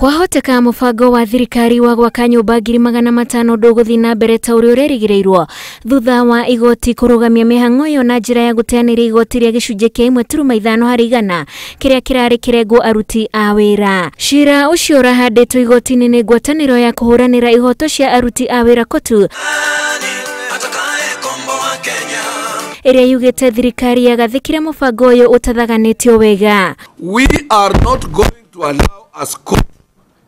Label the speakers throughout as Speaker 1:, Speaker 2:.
Speaker 1: Kwahoteka mũbango wa thirikari wa gwaka nyũmba 500,000 ndũgũthiĩ na mbere ta ũrĩa ũrerĩgĩrĩirwo thutha wa igoti kũrũgamia mĩhang'o ĩyo na njĩra ya gũteanĩria igoti rĩa gĩcunjĩ kĩa 1.5 harĩ igana kĩrĩa kĩrarĩ kĩrengwo aruti a wĩra. Cira ũcio ũrahandĩtwo igoti-inĩ nĩ ngwatanĩro ya kũhũranĩra ihoto cia aruti a wĩra KOTU ĩrĩa yugĩte thirikari yagathĩkire mũbango ũyũ ũtathaganĩtio wega.
Speaker 2: We are not going to allow a school,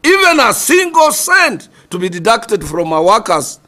Speaker 2: even a single cent, to be deducted from our workers'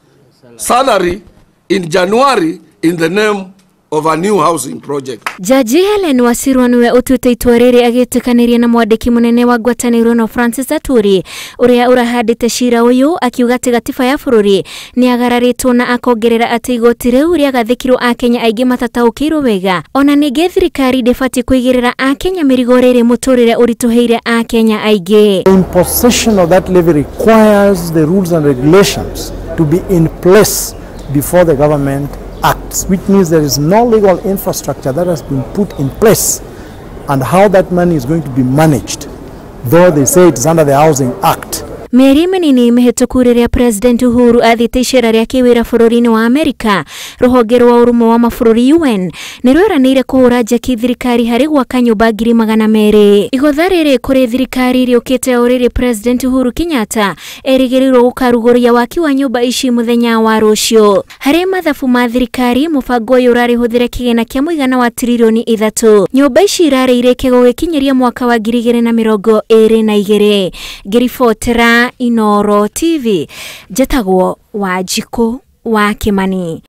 Speaker 2: salary in January in the name of a new housing project.
Speaker 1: Jaji Helen Wasirwa niwe ũtuĩte itua rĩrĩ agĩtĩkanĩria na mwandĩki mũnene wa ngwatanĩro ĩno Francis Aturi ũrĩa ũrahandĩte cira ũyũ akiuga atĩ gatiba ya bũrũri nĩagararĩtwo na akongerera atĩ igoti rĩu rĩagathĩkirwo akenya aingĩ matataũkĩirwo wega. Ona ningĩ thirikari ndĩbatiĩ kũigĩrĩra akenya mĩrigo rĩrĩ mũtũrĩre ũritũhĩire akenya aingĩ.
Speaker 3: The imposition of that levy requires the rules and regulations to be in place before the government acts, which means there is no legal infrastructure that has been put in place and how that money is going to be managed, though they say it is under the Housing Act.
Speaker 1: Mĩeri mĩnini mĩhĩtũku rĩrĩa President Uhuru athiĩte icera rĩa kĩwĩra bũrũri-inĩ wa Amerika, rũhonge rwa ũrũmwe wa mabũrũri UN nĩ rweranĩire kũhũra njeki thirikari harĩ gwaka nyũmba 200,000. Igotha rĩrĩ kũrĩ thirikari rĩũkĩte o rĩrĩ President Uhuru Kenyatta erĩgĩrĩirwo gũkarugũria waki wa nyũmba ici mũthenya wa rũciũ. Harĩ mathabu ma thirikari, mũbango ũyũ ũrarĩhũthĩra kĩgĩna kĩa mũigana wa tiririoni 3. Nyũmba ici irarĩ irĩke gũgĩkinyĩria mwaka wa 2022. Ngĩribotera Inooro TV, njĩtagwo Wanjikũ wa Kimani.